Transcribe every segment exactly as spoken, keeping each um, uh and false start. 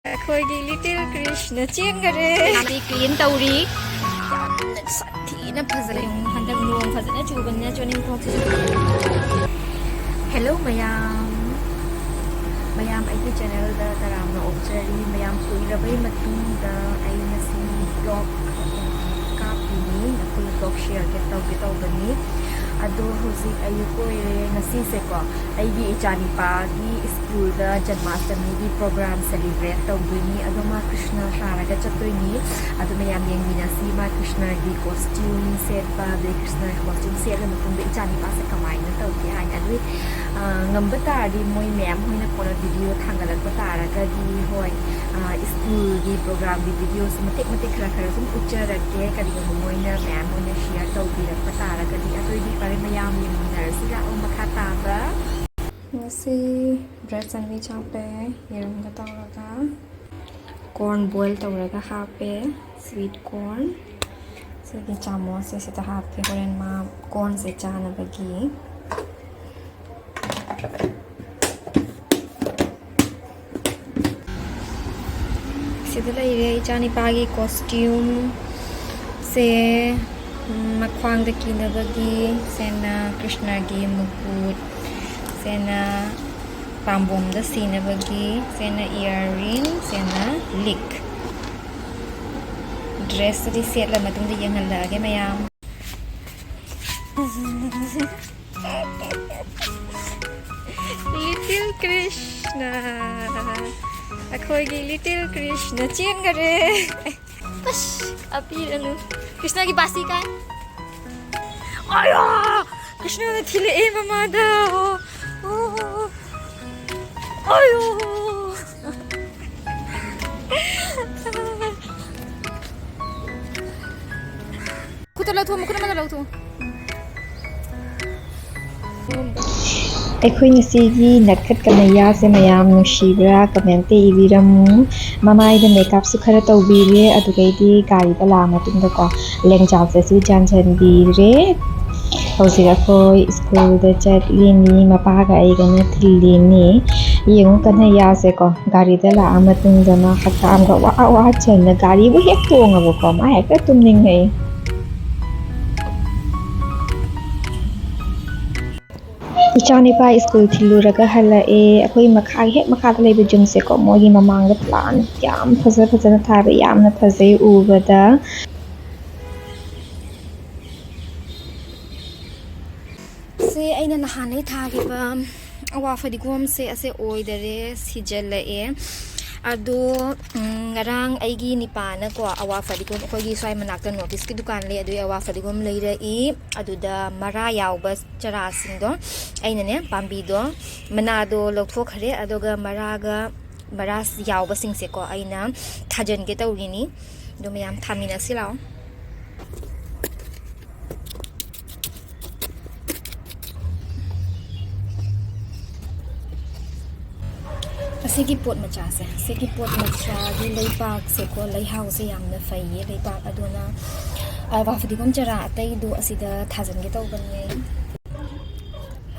ꯑꯩꯈꯣꯏꯒꯤ ꯂꯤꯇꯜ ꯀ꯭ꯔꯤꯁꯅ ꯆꯦꯟꯈꯔꯦ꯫ ꯃꯥꯗꯤ ꯀ꯭ꯂꯤꯟ ꯇꯧꯔꯤ꯫ ꯌꯥꯝꯅ ꯁꯥꯊꯤꯅ ꯐꯖꯔꯦ꯫ ꯍꯟꯗꯛ ꯅꯣꯡ ꯐꯖꯅ ꯆꯨꯕꯅꯤꯅ ꯆꯣꯅꯤꯡꯈꯣꯛꯁꯤꯁꯨ꯫ ꯍꯦꯜꯂꯣ ꯃꯌꯥꯝ, ꯃꯌꯥꯝ ꯑꯩꯒꯤ ꯆꯦꯅꯦꯜꯗ ꯇꯔꯥꯝꯅ ꯑꯣꯛꯆꯔꯤ꯫ ꯃꯌꯥꯝ ꯀꯨꯏꯔꯕꯩ ꯃꯇꯨꯡꯗ ꯑꯩ ꯉꯁꯤ ꯕ꯭ꯂꯣꯛ ꯀꯥꯞꯄꯤꯅꯤ, ꯑꯩꯈꯣꯏ ꯕ꯭ꯂꯣꯛ ꯁꯤꯌꯔ ꯇꯧꯒꯦ ꯇꯧꯕꯅꯤ꯫ ꯑꯗꯣ ꯍꯧꯖꯤꯛ ꯑꯌꯨꯛ ꯑꯣꯏꯔꯦ꯫ ꯉꯁꯤꯁꯦꯀꯣ, ꯑꯩꯒꯤ ꯏꯆꯥꯅꯤꯄꯥꯒꯤ ꯁ꯭ꯀꯨꯜꯗ ꯖꯟꯃꯥꯁꯇꯃꯤꯒꯤ ꯄ꯭ꯔꯣꯒ꯭ꯔꯥꯝ ꯁꯦꯂꯤꯕ꯭ꯔꯦꯠ ꯇꯧꯗꯣꯏꯅꯤ꯫ ꯑꯗꯣ ꯃꯥ ꯀ꯭ꯔꯤꯁꯅ ꯁꯥꯔꯒ ꯆꯠꯇꯣꯏꯅꯤ꯫ ꯑꯗꯣ ꯃꯌꯥꯝ ꯌꯦꯡꯃꯤꯟꯅꯁꯤ, ꯃꯥ ꯀ꯭ꯔꯤꯁꯅꯒꯤ ꯀꯣꯁꯇ꯭ꯌꯨꯝ ꯁꯦꯠꯄ, ꯑꯗꯩ ꯀ꯭ꯔꯤꯁꯅꯒꯤ ꯀꯣꯁꯇ꯭ꯌꯨꯝ ꯁꯦꯠꯂ ꯃꯇꯨꯡꯗ ꯏꯆꯥꯅꯤꯄꯥꯁꯦ ꯀꯃꯥꯏꯅ ꯇꯧꯒꯦ ꯍꯥꯏꯅ꯫ ꯑꯗꯨ, ꯑ, ꯉꯝꯕ ꯇꯥꯔꯗꯤ ꯃꯣꯏ ꯃꯌꯥꯝ ꯍꯣꯏꯅ ꯀꯣꯟꯅ ꯚꯤꯗꯤꯑꯣ ꯊꯥꯡꯒꯠꯂꯛꯄ ꯇꯥꯔꯒꯗꯤ, ꯍꯣꯏ, ꯑ, ꯁ꯭ꯀꯨꯜꯒꯤ ꯄ꯭ꯔꯣꯒ꯭ꯔꯥꯝꯒꯤ ꯚꯤꯗꯤꯑꯣꯁꯦ ꯃꯇꯦꯛ ꯃꯇꯦꯛ ꯈꯔ ꯈꯔ ꯁꯨꯝ ꯎꯠꯆꯔꯛꯀꯦ꯫ ꯀꯔꯤꯒꯨꯝꯕ ꯃꯣꯏꯅ ꯃꯌꯥꯝ ꯍꯣꯏꯅ ꯁꯤꯌꯔ ꯇꯧꯕꯤꯔꯛꯄ ꯇꯥꯔꯒꯗꯤ꯫ ꯑꯗꯨꯑꯣꯏꯗꯤ ꯐꯔꯦ, ꯃꯌꯥꯝ ꯌꯦꯡꯃꯤꯟꯅꯔꯁꯤ ꯂꯥꯛꯑꯣ ꯃꯈꯥ ꯇꯥꯕ꯫ ꯉꯁꯤ ꯕ꯭ꯔꯦꯗ ꯁꯦꯟꯋꯤꯆ ꯍꯥꯞꯄꯦ, ꯌꯦꯔꯨꯝꯒ ꯇꯧꯔꯒ꯫ ꯀꯣꯔꯟ ꯕꯣꯏꯜ ꯇꯧꯔꯒ ꯍꯥꯞꯄꯦ, ꯁ꯭ꯋꯤꯠ ꯀꯣꯔꯟ꯫ ꯁꯤꯒꯤ ꯆꯥꯃꯁꯁꯦ ꯁꯤꯗ ꯍꯥꯞꯀꯦ, ꯍꯣꯔꯦꯟ ꯃꯥ ꯀꯣꯔꯟꯁꯦ ꯆꯥꯅꯕꯒꯤ꯫ ꯁꯤꯗ ꯂꯩꯔꯦ ꯏꯆꯥꯅꯤꯄꯥꯒꯤ ꯀꯣꯁꯇ꯭ꯌꯨꯝꯁꯦ꯫ ꯎꯝ, ꯃꯈ꯭ꯋꯥꯡꯗ ꯀꯤꯅꯕꯒꯤ, ꯁꯦꯅ ꯀ꯭ꯔꯤꯁꯅꯒꯤ ꯃꯨꯀꯨꯠ, ꯁꯦꯅ ꯄꯥꯝꯕꯣꯝꯗ ꯁꯤꯅꯕꯒꯤ, ꯁꯦꯅ ꯏꯌꯥꯔꯔꯤꯡ, ꯁꯦꯅ ꯂꯤꯛ꯫ ꯗ꯭ꯔꯦꯁꯇꯨꯗꯤ ꯁꯦꯠꯂ ꯃꯇꯨꯡꯗ ꯌꯦꯡꯍꯜꯂꯛꯑꯒꯦ ꯃꯌꯥꯝ꯫ ꯂꯤꯇꯜ ꯀ꯭ꯔꯤꯁꯅ, ꯑꯩꯈꯣꯏꯒꯤ ꯂꯤꯇꯜ ꯀ꯭ꯔꯤꯁꯅ ꯆꯦꯟꯈꯔꯦ꯫ ꯑꯁ, ꯑꯄꯤꯔꯅꯨ꯫ ꯀ꯭ꯔꯤꯁꯅꯒꯤ ꯕꯥꯁꯤ ꯀꯥꯏ꯫ ꯑꯌꯥ! ꯀ꯭ꯔꯤꯁꯅꯅ ꯊꯤꯜꯂꯛꯑꯦ ꯃꯃꯥꯗ꯫ ꯑꯣ, ꯑꯣ, ꯑꯣ꯫ ꯑꯌꯣ! ꯈꯨꯠꯇ ꯂꯧꯊꯣꯛ, ꯃꯈꯨꯠ ꯑꯃꯗ ꯂꯧꯊꯣꯛ꯫ ꯑꯩꯈꯣꯏ ꯉꯁꯤꯒꯤ ꯅꯠꯈꯠ ꯀꯅꯩꯌꯥꯁꯦ ꯃꯌꯥꯝ ꯅꯨꯡꯁꯤꯕ꯭ꯔꯥ? ꯀꯃꯦꯟꯇ ꯏꯕꯤꯔꯝꯃꯨ꯫ ꯃꯃꯥꯏꯗ ꯃꯦꯀꯞꯁꯨ ꯈꯔ ꯇꯧꯕꯤꯔꯦ, ꯑꯗꯨꯗꯩꯗꯤ ꯒꯥꯔꯤꯗ ꯂꯥꯛꯑ ꯃꯇꯨꯡꯗꯀꯣ, ꯂꯦꯡꯖꯥꯜꯁꯦꯁꯨ ꯌꯥꯟꯁꯤꯟꯕꯤꯔꯦ꯫ ꯍꯧꯖꯤꯛ ꯑꯩꯈꯣꯏ ꯁ꯭ꯀꯨꯜꯗ ꯆꯠꯂꯤꯅꯤ, ꯃꯄꯥꯒ ꯑꯩꯒꯅ ꯊꯤꯜꯂꯤꯅꯤ꯫ ꯌꯦꯡꯉꯨ ꯀꯅꯩꯌꯥꯁꯦꯀꯣ, ꯒꯥꯔꯤꯗ ꯂꯥꯛꯑ ꯃꯇꯨꯡꯗ ꯃꯥ ꯍꯛꯀꯥꯝꯒ ꯋꯥ ꯋꯥ ꯆꯟꯅ ꯒꯥꯔꯤꯕꯨ ꯍꯦꯛ ꯇꯣꯡꯉꯕꯀꯣ, ꯃꯥ ꯍꯦꯛꯇ ꯇꯨꯝꯅꯤꯡꯉꯩ꯫ ꯏꯆꯥꯅꯤꯄꯥ ꯁ꯭ꯀꯨꯜ ꯊꯤꯜꯂꯨꯔꯒ ꯍꯜꯂꯛꯑꯦ꯫ ꯑꯩꯈꯣꯏ ꯃꯈꯥꯒꯤ ꯍꯦꯛ ꯃꯈꯥꯗ ꯂꯩꯕ ꯖꯤꯝꯁꯦꯀꯣ, ꯃꯣꯏꯒꯤ ꯃꯃꯥꯡꯗ ꯄ꯭ꯂꯥꯟ ꯌꯥꯝ ꯐꯖ ꯐꯖꯅ ꯊꯥꯕ, ꯌꯥꯝꯅ ꯐꯖꯩ ꯎꯕꯗ꯫ ꯁꯤ ꯑꯩꯅ ꯅꯍꯥꯟꯗꯩ ꯊꯥꯈꯤꯕ ꯑꯋꯥ ꯐꯗꯤꯒꯣꯝꯁꯦ ꯑꯁꯦ ꯑꯣꯏꯗꯔꯦ, ꯁꯤꯖꯜꯂꯛꯑꯦ꯫ ꯑꯗꯣ, ꯎꯝ, ꯉꯔꯥꯡ ꯑꯩꯒꯤ ꯅꯤꯄꯥꯅꯀꯣ, ꯑꯋꯥ ꯐꯗꯤꯒꯣꯝ ꯑꯩꯈꯣꯏꯒꯤ ꯁ꯭ꯋꯥꯏ ꯃꯅꯥꯛꯇ ꯅꯣꯔꯠ ꯏꯁꯀꯤ ꯗꯨꯀꯥꯟ ꯂꯩ, ꯑꯗꯨꯒꯤ ꯑꯋꯥ ꯐꯗꯤꯒꯣꯝ ꯂꯩꯔꯛꯏ꯫ ꯑꯗꯨꯗ ꯃꯔꯥ ꯌꯥꯎꯕ ꯆꯔꯥꯁꯤꯡꯗꯣ ꯑꯩꯅꯅꯦ, ꯄꯥꯝꯕꯤꯗꯣ, ꯃꯅꯥꯗꯣ ꯂꯧꯊꯣꯛꯈ꯭ꯔꯦ, ꯑꯗꯨꯒ ꯃꯔꯥꯒ, ꯃꯔꯥ ꯌꯥꯎꯕꯁꯤꯡꯁꯦꯀꯣ ꯑꯩꯅ ꯊꯥꯖꯤꯟꯒꯦ ꯇꯧꯔꯤꯅꯤ꯫ ꯑꯗꯣ ꯃꯌꯥꯝ ꯊꯥꯃꯤꯟꯅꯁꯤ ꯂꯥꯛꯑꯣ꯫ ꯑꯁꯤꯒꯤ ꯄꯣꯠ ꯃꯆꯥꯁꯦ, ꯑꯁꯤꯒꯤ ꯄꯣꯠ ꯃꯆꯥꯒꯤ ꯂꯩꯕꯥꯛꯁꯦꯀꯣ, ꯂꯩꯍꯥꯎꯁꯦ ꯌꯥꯝꯅ ꯐꯩꯌꯦ ꯂꯩꯕꯥꯛ꯫ ꯑꯗꯨꯅ, ꯑ, ꯋꯥ ꯐꯗꯤꯒꯣꯝ ꯆꯔꯥ ꯑꯇꯩꯗꯣ ꯑꯁꯤꯗ ꯊꯥꯖꯤꯟꯒꯦ ꯇꯧꯕꯅꯦ ꯑꯩ꯫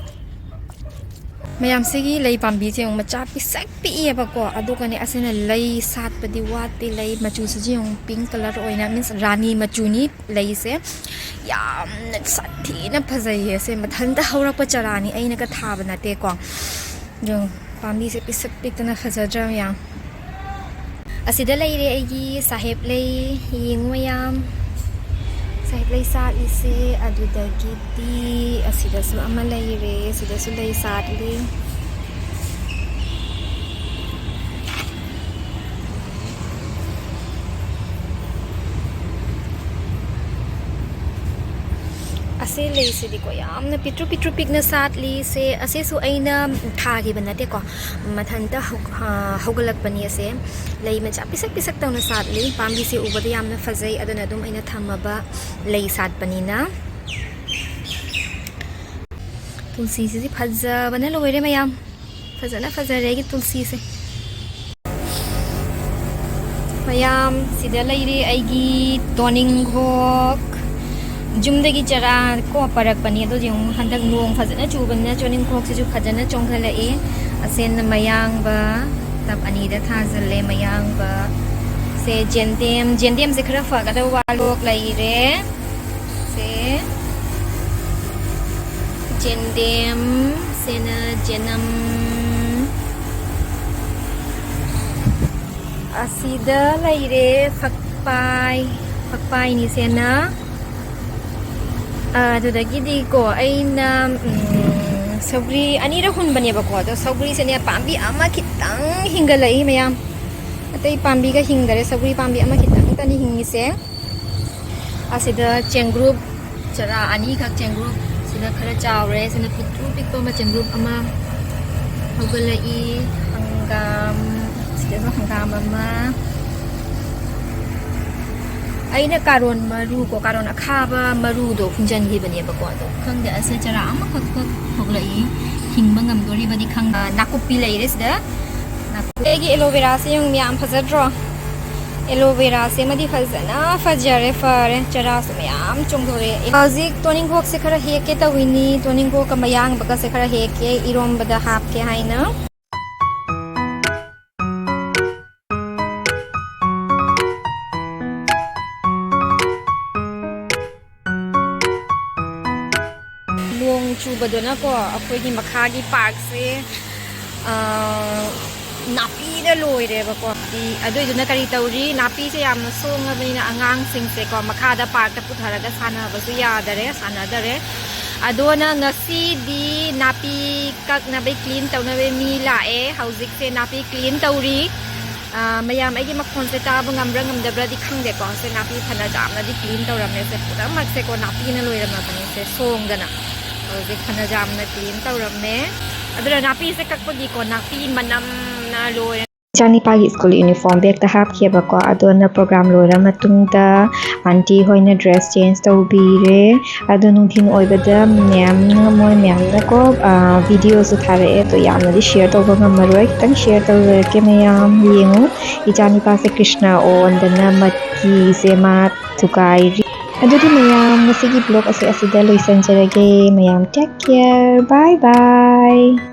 ꯃꯌꯥꯝꯁꯤꯒꯤ ꯂꯩ ꯄꯥꯝꯕꯤꯁꯦ ꯌꯦꯡꯉꯨ, ꯃꯆꯥ ꯄꯤꯁꯛ ꯄꯤꯛꯑꯦꯕꯀꯣ꯫ ꯑꯗꯨꯒꯅꯦ, ꯑꯁꯤꯅ ꯂꯩ ꯁꯥꯠꯄꯗꯤ ꯋꯥꯠꯇꯦ꯫ ꯂꯩ ꯃꯆꯨꯁꯤꯁꯨ ꯌꯦꯡꯉꯨ, ꯄꯤꯡ ꯀꯂꯔ ꯑꯣꯏꯅ, ꯃꯤꯟꯁ ꯔꯥꯅꯤ ꯃꯆꯨꯅꯤ ꯂꯩꯁꯦ꯫ ꯌꯥꯝꯅ ꯁꯥꯊꯤꯅ ꯐꯖꯩꯌꯦ꯫ ꯑꯁꯦ ꯃꯊꯟꯇ ꯍꯧꯔꯛꯄ ꯆꯔꯥꯅꯤ, ꯑꯩꯅꯒ ꯊꯥꯕ ꯅꯠꯇꯦꯀꯣ꯫ ꯌꯦꯡꯉꯨ, ꯄꯥꯝꯕꯤꯁꯦ ꯄꯤꯁꯛ ꯄꯤꯛꯇꯅ ꯐꯖꯗ꯭ꯔꯥ ꯃꯌꯥꯝ? ꯑꯁꯤꯗ ꯂꯩꯔꯦ ꯑꯩꯒꯤ ꯁꯥꯍꯦꯕ ꯂꯩ, ꯌꯦꯡꯉꯨ ꯃꯌꯥꯝ, ꯁꯥꯍꯦꯕ ꯂꯩ ꯁꯥꯠꯂꯤꯁꯦ꯫ ꯑꯗꯨꯗꯒꯤꯗꯤ ꯑꯁꯤꯗꯁꯨ ꯑꯃ ꯂꯩꯔꯦ, ꯁꯤꯗꯁꯨ ꯂꯩ ꯁꯥꯠꯂꯤ꯫ ꯑꯁꯤ ꯂꯩꯁꯤꯗꯤꯀꯣ, ꯌꯥꯝꯅ ꯄꯤꯛꯇ꯭ꯔꯨ ꯄꯤꯛꯇ꯭ꯔꯨ ꯄꯤꯛꯅ ꯁꯥꯠꯂꯤ꯫ ꯁꯦ, ꯑꯁꯤꯁꯨ ꯑꯩꯅ ꯊꯥꯈꯤꯕ ꯅꯠꯇꯦꯀꯣ, ꯃꯊꯟꯇ ꯍꯧ-, ꯑ, ꯍꯧꯒꯠꯂꯛꯄꯅꯤ꯫ ꯑꯁꯦ ꯂꯩ ꯃꯆꯥ ꯄꯤꯁꯛ ꯄꯤꯁꯛ ꯇꯧꯅ ꯁꯥꯠꯂꯤ꯫ ꯄꯥꯝꯕꯤꯁꯦ ꯎꯕꯗ ꯌꯥꯝꯅ ꯐꯖꯩ, ꯑꯗꯨꯅ ꯑꯗꯨꯝ ꯑꯩꯅ ꯊꯝꯃꯕ ꯂꯩ ꯁꯥꯠꯄꯅꯤꯅ꯫ ꯇꯨꯜꯁꯤꯁꯤꯗꯤ ꯐꯖꯕꯅ ꯂꯣꯏꯔꯦ ꯃꯌꯥꯝ꯫ ꯐꯖꯅ ꯐꯖꯔꯦ ꯑꯩꯒꯤ ꯇꯨꯜꯁꯤꯁꯦ꯫ ꯃꯌꯥꯝ, ꯁꯤꯗ ꯂꯩꯔꯦ ꯑꯩꯒꯤ ꯇꯣꯅꯤꯡꯈꯣꯛ꯫ ꯌꯨꯝꯗꯒꯤ ꯆꯔꯥ ꯀꯣ ꯄꯔꯛꯄꯅꯤ, ꯑꯗꯣ ꯌꯦꯡꯉꯨ, ꯍꯟꯗꯛ ꯅꯣꯡ ꯐꯖꯅ ꯆꯨꯕꯅꯤꯅ ꯇꯣꯅꯤꯡꯈꯣꯛꯁꯤꯁꯨ ꯐꯖꯅ ꯆꯣꯡꯈꯠꯂꯛꯏ꯫ ꯑꯁꯦꯟꯅ ꯃꯌꯥꯡꯕ ꯇꯞ ꯑꯅꯤꯗ ꯊꯥꯖꯤꯜꯂꯦ꯫ ꯃꯌꯥꯡꯕ ꯁꯦ, ꯖꯦꯟꯗꯦꯝ, ꯖꯦꯟꯗꯦꯝꯁꯦ ꯈꯔ ꯐꯒꯗꯕ ꯋꯥꯠꯂꯣꯛ ꯂꯩꯔꯦ꯫ ꯁꯦ, ꯖꯦꯟꯗꯦꯝ, ꯁꯦꯅ ꯖꯦꯅꯝ꯫ ꯑꯁꯤꯗ ꯂꯩꯔꯦ ꯐꯛꯄꯥꯏ, ꯐꯛꯄꯥꯏꯅꯤ ꯁꯦꯅ꯫ ꯑꯗꯨꯗꯒꯤꯗꯤꯀꯣ, ꯑꯩꯅ, ꯎꯝ, ꯁꯧꯒ꯭ꯔꯤ ꯑꯅꯤꯔꯛ ꯍꯨꯟꯕꯅꯦꯕꯀꯣ, ꯑꯗꯣ ꯁꯧꯒ꯭ꯔꯤꯁꯦꯅꯦ, ꯄꯥꯝꯕꯤ ꯑꯃ ꯈꯤꯇꯪ ꯍꯤꯡꯒꯠꯂꯛꯏ ꯃꯌꯥꯝ꯫ ꯑꯇꯩ ꯄꯥꯝꯕꯤꯒ ꯍꯤꯡꯗꯔꯦ, ꯁꯧꯒ꯭ꯔꯤ ꯄꯥꯝꯕꯤ ꯑꯃ ꯈꯤꯇꯪꯇꯅꯤ ꯍꯤꯡꯉꯤꯁꯦ꯫ ꯑꯁꯤꯗ ꯆꯦꯡꯒ꯭ꯔꯨꯞ ꯆꯔꯥ ꯑꯅꯤꯈꯛ, ꯆꯦꯡꯒ꯭ꯔꯨꯞ ꯁꯤꯅ ꯈꯔ ꯆꯥꯎꯔꯦ, ꯁꯤꯅ ꯄꯤꯛꯇ꯭ꯔꯨ ꯄꯤꯛꯄ ꯑꯃ, ꯆꯦꯡꯒ꯭ꯔꯨꯞ ꯑꯃ ꯍꯧꯒꯠꯂꯛꯏ꯫ ꯍꯪꯒꯥꯝ, ꯁꯤꯗꯁꯨ ꯍꯪꯒꯥꯝ ꯑꯃ꯫ ꯑꯩꯅ ꯀꯥꯔꯣꯟ ꯃꯔꯨ ꯀꯣ, ꯀꯥꯔꯣꯟ ꯑꯈꯥꯕ ꯃꯔꯨꯗꯣ ꯍꯨꯟꯖꯟꯈꯤꯕꯅꯦꯕꯀꯣ, ꯑꯗꯣ ꯈꯪꯗꯦ, ꯑꯁꯦ ꯆꯔꯥ ꯑꯃꯈꯛ ꯈꯛ ꯊꯣꯛꯂꯛꯏ꯫ ꯍꯤꯡꯕ ꯉꯝꯗꯣꯔꯤꯕꯗꯤ ꯈꯪ-, ꯑ, ꯅꯥꯀꯨꯞꯄꯤ ꯂꯩꯔꯦ ꯁꯤꯗ꯫ ꯅꯥꯀꯨꯞꯄꯤ꯫ ꯑꯩꯒꯤ ꯑꯦꯂꯣ ꯚꯦꯔꯥꯁꯦ ꯌꯦꯡꯉꯨ ꯃꯌꯥꯝ, ꯐꯖꯗ꯭ꯔꯣ? ꯑꯦꯂꯣ ꯚꯦꯔꯥꯁꯦ ꯑꯃꯗꯤ ꯐꯖꯅ ꯐꯖꯔꯦ, ꯐꯔꯦ꯫ ꯆꯔꯥꯁꯨ ꯃꯌꯥꯝ ꯆꯣꯡꯊꯣꯔꯛꯑꯦ꯫ ꯍꯧꯖꯤꯛ ꯇꯣꯅꯤꯡꯈꯣꯛꯁꯦ ꯈꯔ ꯍꯦꯛꯀꯦ ꯇꯧꯏꯅꯤ꯫ ꯇꯣꯅꯤꯡꯈꯣꯛꯀ ꯃꯌꯥꯡꯕꯒꯁꯦ ꯈꯔ ꯍꯦꯛꯀꯦ, ꯏꯔꯣꯝꯕꯗ ꯍꯥꯞꯀꯦ ꯍꯥꯏꯅ꯫ ꯅꯣꯡ ꯆꯨꯕꯗꯨꯅꯀꯣ, ꯑꯩꯈꯣꯏꯒꯤ ꯃꯈꯥꯒꯤ ꯄꯥꯔꯛꯁꯦ, ꯑ, ꯅꯥꯄꯤꯅ ꯂꯣꯏꯔꯦꯕꯀꯣ꯫ ꯑꯗꯨꯏꯗꯨꯅ ꯀꯔꯤ ꯇꯧꯔꯤ? ꯅꯥꯄꯤꯁꯦ ꯌꯥꯝꯅ ꯁꯣꯡꯉꯕꯅꯤꯅ ꯑꯉꯥꯡꯁꯤꯡꯁꯦꯀꯣ, ꯃꯈꯥꯗ ꯄꯥꯔꯛꯇ ꯄꯨꯊꯔꯒ ꯁꯥꯟꯅꯕꯁꯨ ꯌꯥꯗꯔꯦ, ꯁꯥꯟꯅꯗꯔꯦ꯫ ꯑꯗꯨꯅ ꯉꯁꯤꯗꯤ ꯅꯥꯄꯤ ꯀꯛꯅꯕꯩ, ꯀ꯭ꯂꯤꯟ ꯇꯧꯅꯕꯩ ꯃꯤ ꯂꯥꯛꯑꯦ꯫ ꯍꯧꯖꯤꯛꯁꯦ ꯅꯥꯄꯤ ꯀ꯭ꯂꯤꯟ ꯇꯧꯔꯤ꯫ ꯑ, ꯃꯌꯥꯝ ꯑꯩꯒꯤ ꯃꯈꯣꯟꯁꯦ ꯇꯥꯕ ꯉꯝꯕ꯭ꯔꯥ ꯉꯝꯗꯕ꯭ꯔꯥꯗꯤ ꯈꯪꯗꯦꯀꯣ꯫ ꯁꯦ ꯅꯥꯄꯤ ꯐꯅ ꯌꯥꯝꯅꯗꯤ ꯀ꯭ꯂꯤꯟ ꯇꯧꯔꯝꯃꯦ꯫ ꯁꯦ ꯄꯨꯝꯅꯃꯛꯁꯦꯀꯣ ꯅꯥꯄꯤꯅ ꯂꯣꯏꯔꯝꯃꯕꯅꯤ꯫ ꯁꯦ ꯁꯣꯡꯗꯅ ꯍꯧꯖꯤꯛ ꯐꯅ ꯌꯥꯝꯅ ꯀ꯭ꯂꯤꯟ ꯇꯧꯔꯝꯃꯦ꯫ ꯑꯗꯨꯅ ꯅꯥꯄꯤꯁꯦ ꯀꯛꯄꯒꯤꯀꯣ ꯅꯥꯄꯤ ꯃꯅꯝꯅ ꯂꯣꯏꯔꯦ꯫ ꯏꯆꯥꯅꯤꯄꯥꯒꯤ ꯁ꯭ꯀꯨꯜ ꯌꯨꯅꯤꯐꯣꯔꯝ ꯕꯦꯒꯇ ꯍꯥꯞꯈꯤꯕꯀꯣ꯫ ꯑꯗꯨꯅ ꯄ꯭ꯔꯣꯒ꯭ꯔꯥꯝ ꯂꯣꯏꯔ ꯃꯇꯨꯡꯗ ꯑꯥꯟꯇꯤ ꯍꯣꯏꯅ ꯗ꯭ꯔꯦꯁ ꯆꯦꯟꯖ ꯇꯧꯕꯤꯔꯦ꯫ ꯑꯗꯣ ꯅꯨꯡꯊꯤꯜ ꯑꯣꯏꯕꯗ ꯃꯌꯥꯝꯅ, ꯃꯣꯏ ꯃꯌꯥꯝꯅꯀꯣ, ꯚꯤꯗꯤꯑꯣꯁꯨ ꯊꯥꯔꯛꯑꯦ꯫ ꯑꯗꯣ ꯌꯥꯝꯅꯗꯤ ꯁꯤꯌꯔ ꯇꯧꯕ ꯉꯝꯃꯔꯣꯏ, ꯈꯤꯇꯪ ꯁꯤꯌꯔ ꯇꯧꯖꯔꯛꯀꯦ꯫ ꯃꯌꯥꯝ ꯌꯦꯡꯉꯨ, ꯏꯆꯥꯅꯤꯄꯥꯁꯦ ꯀ꯭ꯔꯤꯁꯅ ꯑꯣꯟꯗꯅ ꯃꯠꯀꯤꯁꯦ ꯃꯥ ꯊꯨꯒꯥꯏꯔꯤ꯫ ꯑꯗꯨꯗꯤ ꯃꯌꯥꯝ, ꯉꯁꯤꯒꯤ ꯕ꯭ꯂꯣꯛ ꯑꯁꯦ ꯑꯁꯤꯗ ꯂꯣꯏꯁꯤꯟꯖꯔꯒꯦ꯫ ꯃꯌꯥꯝ take care, bye bye꯫